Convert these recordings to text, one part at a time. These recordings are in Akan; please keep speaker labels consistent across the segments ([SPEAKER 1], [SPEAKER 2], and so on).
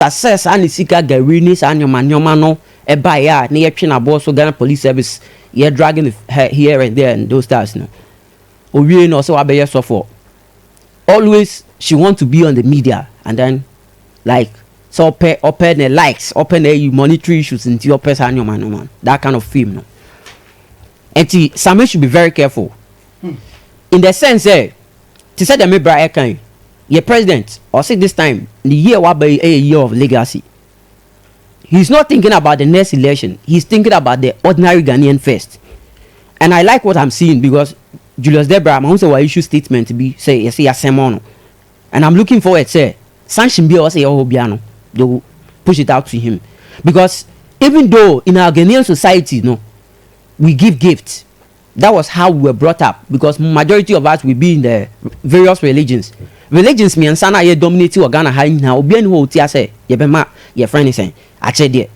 [SPEAKER 1] Sɛ saa ne sika gari ne saa nneɛma nneɛma no ɛbaeɛ a, ne yɛtwe n'aboɔ so, Ghana Police Service yɛ dragging her here and there and those styles no, owie na ɔsɛ wabɛyɛ sɔfoɔ. Always she want to be on the media and then like sɛ ɔpɛ ne likes, ɔpɛ ne ayi monetary issues, nti ɔpɛ saa nneɛma nneɛma, that kind of fame no. Nti Sammy should be very careful in the sense sɛ te sɛ deɛ me bra ɛka yi, yɛ president ɔsi this time the year waba yi ɛyɛ year of legacy. He is not thinking about the next election, he is thinking about the ordinary Ghanaian first, and I like what I'm seeing because Julius Debrah mahu sɛ wa issue statement bi sɛ yɛsɛ yɛasɛm no, and I'm looking forward sɛ sanction bi a ɔsɛ yɛwɔ hɔ bia no, they will push it out to him, because even though in our Ghanaian society no, we give gifts. That was how we were brought up, because majority of us, we be in the various religions mmiɛnsa na yɛ dominate wɔ Ghana ha nyinaa. Obiara ni hɔ a ɔti asɛ yɛbɛma yɛfrɛ ne sɛn akyɛdeɛ,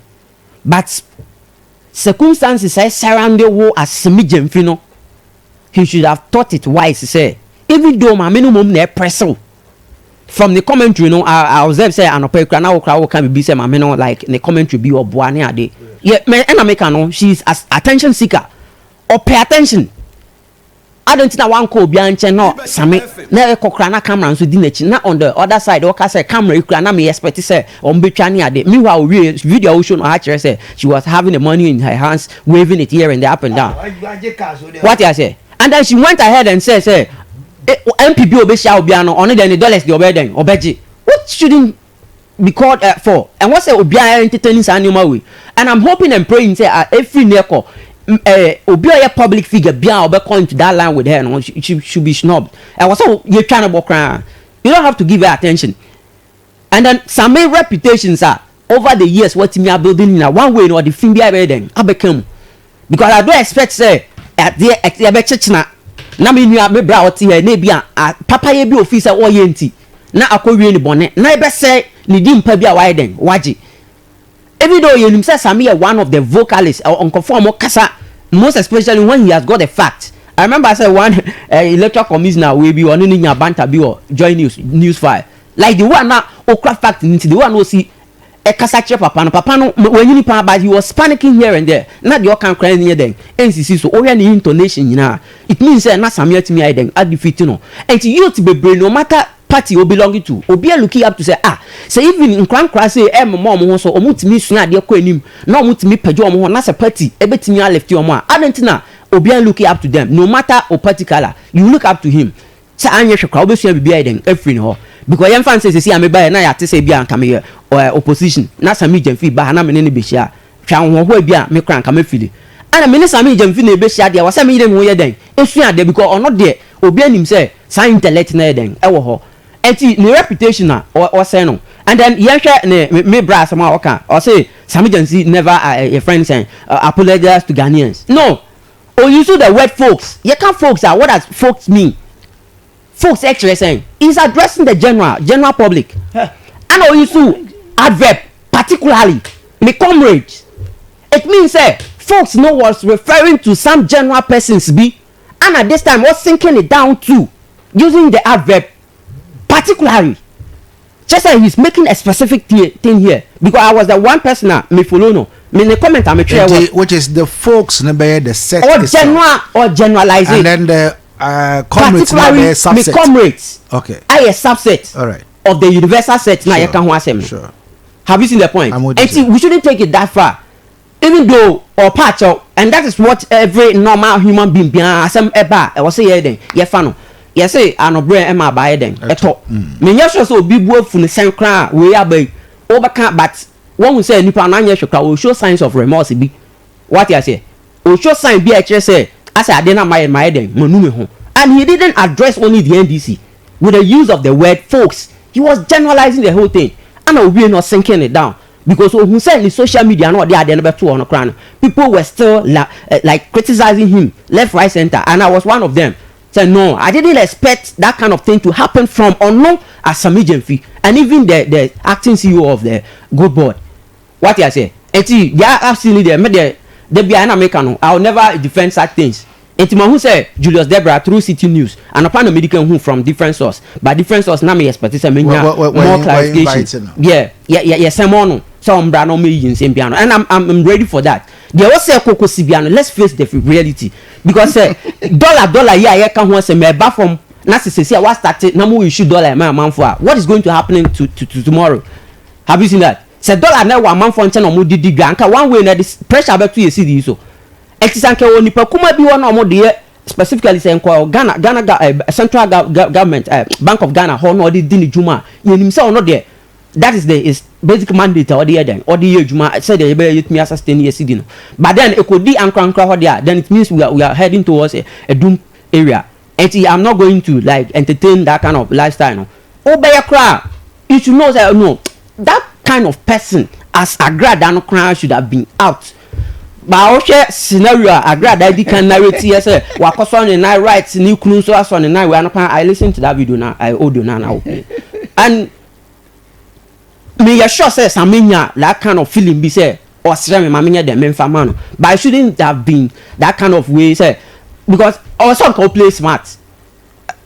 [SPEAKER 1] but circumstances ɛ surround wo. Sammy Gyamfi no, he should have thought it wise sɛ even though maame no mom na ɛpress from the commentary no, I observe sɛ anɔpɛ kura na wokura woka bibi sɛ maame no like ne commentary bi ɔboa ne ade yɛ mɛ ɛna meka no, she is as attention seeker, ɔpɛ attention adi nti na wankɔ obiara nkyɛn na Sammy na ɛkɔ kora na camera nso di n'akyi, na on the other side ɔka sɛ camera yi kura na me expect sɛ ɔmo betwa ne ade. Meanwhile, owie video a wohwɛ no, ɔha kyerɛ sɛ she was having the money in her hands, waving it here and there, up and down. What I say? And then she went ahead and said sɛ MP bi obehyia obiara no, ɔno deɛ ne dollars deɛ ɔbɛyɛ dɛn ɔbɛgye, what shouldn't be called for. And what say obiara entertaining saa nneɛma wei, and I'm hoping and praying sɛ efiri ne ɛkɔ obi a ɔyɛ public figure bia a ɔbɛkɔ into that line with her no, she should be snubbed. Ɛwɔ sɛ yɛtwa ne bɔ koraa. You don't have to give her attention. And then some reputations a over the years wɔtumi abuilding nyina, one way no, ɔde fi bi abɛyɛ dɛn abɛka mu, because I don't expect sɛ adeɛ ɛbɛkyekyena na me nua me bra a ɔte hɛ na ebi a papayɛ bi ofi sɛ ɔyɛ nti na akɔwie ne bɔne na ɛbɛsɛ ne di mpa bi a wayɛ dɛn wagye. Even though yɛnim sɛ Sammy yɛ one of the vocalists, nkɔfoɔ a wɔn kasa, most especially when he has got the fact. I remember sɛ one electoral commissioner wey bi ɔne ne nya banta bi wɔ Joy News news file, like the one na okura fact nti the one osi ɛkasa kyerɛ papa no, papa no wɔnyini paa, but he was panicking here and there na deɛ ɔka nkran ne yɛ dɛn ɛnsisi so. Ɔhwɛ ne intonation nyinaa, it means sɛ na Sammy atumi ayɛ dɛn adefeat no. Nti youth bebree, no matter party o belong to, obi a looking up to say, ah, sɛ even nkorankora sɛ ɛmoma ɔmo ho so, ɔmo tumi sua adeɛ kɔ anim na ɔmo tumi pagya ɔmo ho na sɛ party ɛbɛtumi alift ɔmo a, adan ti na obi a looking up to them. No matter o party colour, you look up to him sɛ anyɛ hwɛ koraa wobɛsua biribi ayɛ dɛn afiri ne hɔ, because yɛmfa n sɛ sɛsi a meba yɛ na yɛate sɛ bi a nka meyɛ opposition na Sammy Gyamfi ba ha na mene ne bɛhyia, hwɛ ahoɔhoɔ bi a me kora nka mɛfili ɛna mene Sammy Gyamfi na ɛbɛhyia deɛ wɔ sɛ meyere me ho yɛ dɛn ɛsua adeɛ, because ɔno deɛ obi anim sɛ saa intellect na yɛ dɛn ɛwɔ hɔ. Ɛnti ne reputation a ɔsɛn no. And then yɛnhwɛ ne me bra asɛm a ɔka, ɔse Sammy Gyamfi never a friend sɛn apologize to Ghanaians no or use the word "folks". Yɛka folks a, what does folks mean? Folks ɛkyerɛ sɛn? He is addressing the general public, and o use adverb "particularly me comrades". It means sɛ folks no was referring to some general persons bi, and at this time was sinking it down to using the adverb "particularly", just say he's making a specific thing here, because I was the one person a me follow no me ne comment a me twerɛ
[SPEAKER 2] wɔ, which is the folks ne bɛyɛ the set
[SPEAKER 1] or general or generalize
[SPEAKER 2] it, and then the comrades na
[SPEAKER 1] particularly
[SPEAKER 2] bɛyɛ subset.
[SPEAKER 1] Me comrades ayɛ subset of the universal set na yɛka ho asɛm no. Have you seen the point?
[SPEAKER 2] I'm with you.
[SPEAKER 1] And see, we shouldn't take it that far, even though ɔpa akyɛw, and that is what every normal human being biara asɛm ɛba a ɛwɔ sɛ yɛ dɛn yɛfa no, yɛsɛ anobrɛ ɛma aba yɛ dɛn ɛtɔ. Menyɛ sure sɛ obi bu afu ne sɛn koraa wei aba yi wɔbɛka, but wɔn sɛ nipa no anyɛ hwɛ koraa o show signs of remorse bi. Wate aseɛ? O show sign bi a ɛkyerɛ sɛ asɛ adeɛ no ama yɛ ma yɛ dɛn ma nu mi ho. And he didn't address only the NDC with the use of the word "folks". He was generalizing the whole thing, ana owie no sinking it down because ohun sɛ ne social media no ɔde adeɛ no bɛto hɔ no koraa no, people were still like criticizing him left, right, center, and I was one of them say no, I didn't expect that kind of thing to happen from ɔno as Sammy Gyamfi and even the acting CEO of the Gold Board. What I say, eti deɛ I've seen it there, me deɛ de bia na meka no, I will never defend such things. Nti ma hu sɛ Julius Debra through City News anɔpa na medical hu from different source, but different source na me expect sɛ menya more clarification. Yeah, yɛ sɛmɔ no sɛ ɔmbra na ɔmɛyi nsɛm bia no, and I'm ready for that. Deɛ wɔsɛ koko si bia no, let's face the reality, because sɛ dollar yi a yɛka ho asɛm ɛba fam na sisi a wa start na mo issue dollar ɛma amanfo a, what is going to happen to tomorrow? Have you seen that sɛ dollar na ɛwɔ amanfo nkyɛn na ɔmo didi dwa nka one way na de pressure bɛto yɛ cedi yi so? Ɛti sɛ nka wɔ nipa kuma bi wɔ na ɔmo de yɛ specifically sɛ nkɔ Ghana central government, Bank of Ghana hɔ na ɔde di ne dwuma a, yɛnim sɛ ɔno deɛ, that is the is basic mandate a ɔde yɛ dɛn, ɔde yɛ adwuma sɛdeɛ yɛbɛyɛ yɛtumi asustain yɛ cedi no. But then ekodi ankorankora hɔ deɛ, then it means we are heading towards a doom area. Nti I'm not going to like entertain that kind of lifestyle no. Wobɛyɛ koraa, you should know say no, that kind of person as Agrada no koraa should have been out. Ba wohwɛ scenario a Agrada di kan narrate yɛ sɛ wakɔsɔ ne nan right, ne kunu nso asɔ ne nan wei ano kwan. I listen to that video na I audio na na play and me yɛ sure sɛ Sammy nya that kind of feeling bi sɛ ɔsrɛ me ma me nyɛ dɛ me nfa ma no, but it shouldn't have been that kind of way sɛ, because ɔsɔ nka o play smart.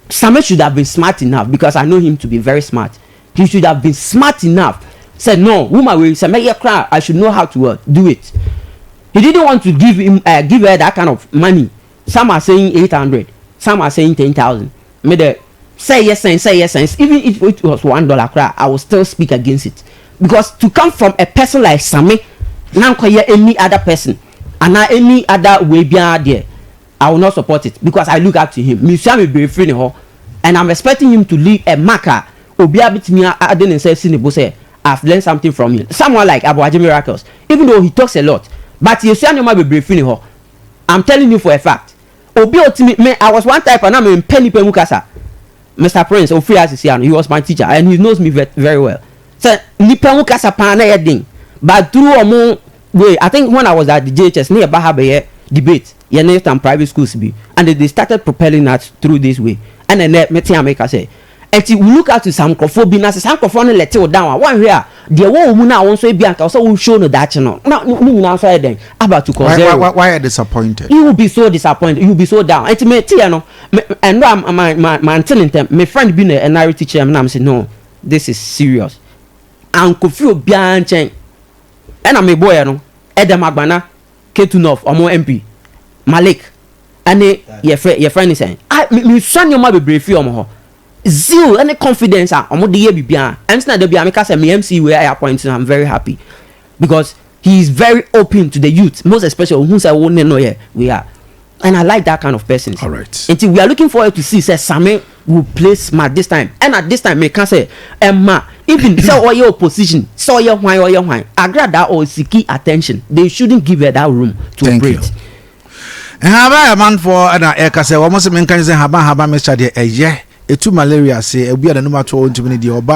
[SPEAKER 1] Sammy should have been smart enough, because I know him to be very smart. He should have been smart enough say, no, woman wey sɛ mɛyɛ kora, I should know how to do it. He didn't want to give her that kind of money. Some are saying 800, some are saying 10,000. Me de say yes and say yes, and even if it was $1 kora, I will still speak against it, because to come from a person like Sammy na nkɔyɛ any other person ana any other way biara there, I will not support it, because I look up to him. Misua mi bere firi ne hɔ and I'm expecting him to leave a marker. Obiara bitumi ade ne nsa si ne bo sɛ I've learned something from him. Someone like Aboagye Miracles, even though he talks a lot, but yesua nneɛma bebree firi ne hɔ. I'm telling you for a fact, obi otimi me, I was one type and I'm mpɛ nipa mu kasa. Mr Prince ofiri asisi ano, he was my teacher and he knows me very well sɛ nipa mu kasa paa na yɛ den. But through ɔmo way, I think when I was at the JHS ne yɛ ba ha bɛyɛ debate yɛ ne some private schools bi, and they started propelling us through this way. Ɛna ɛnɛ mɛte America sɛ ɛti we look out to some nkurɔfoɔ bi na sɛ saa nkurɔfoɔ no let you down a, wɔnhwɛ a deɛ wɔwɔ mu no a wɔn nso ebi anka sɛ wɔn show no daakye no na ne nyinaa nso ayɛ dɛn aba to cause
[SPEAKER 2] zero. Why are disappointed?
[SPEAKER 1] You will be so disappointed, you will be so down. Ɛti mɛ tiɛ no ɛno a ma nte ne ntɛm, me friend bi na ɛnare teacher mi na mi sɛ, no, this is serious. Ankofi obiara nkyɛn ɛna mi bɔ yɛ no Edem Agbana Ketu North ɔmo MP Malik ɛne yɛfrɛ ne sɛn ah, mi sua nneɛma bebree fi ɔmo hɔ, zeal ɛne confidence a ɔmo de yɛ biribiara. Ɛnti na dabi ameka sɛ me MC wei ayɛ appoint no, I'm very happy because he is very open to the youth, most especially ohun sɛ wo ne no yɛ we are, and I like that kind of person.
[SPEAKER 2] All right.
[SPEAKER 1] Nti we are looking forward to see sɛ Sammy will play smart this time. And at this time meka sɛ ɛma even sɛ ɔyɛ opposition, sɛ ɔyɛ hwan, ɔyɛ hwan, Agrada or seek attention, they shouldn't give her that room to
[SPEAKER 2] Thank
[SPEAKER 1] operate.
[SPEAKER 2] you. Nhaba amanfoɔ ɛna ɛka sɛ wɔn sɛ menka sɛ nhaba mixture deɛ ɛyɛ etu malaria se ebi a n'anum ato wɔn ntumi ne deɛ ɔba.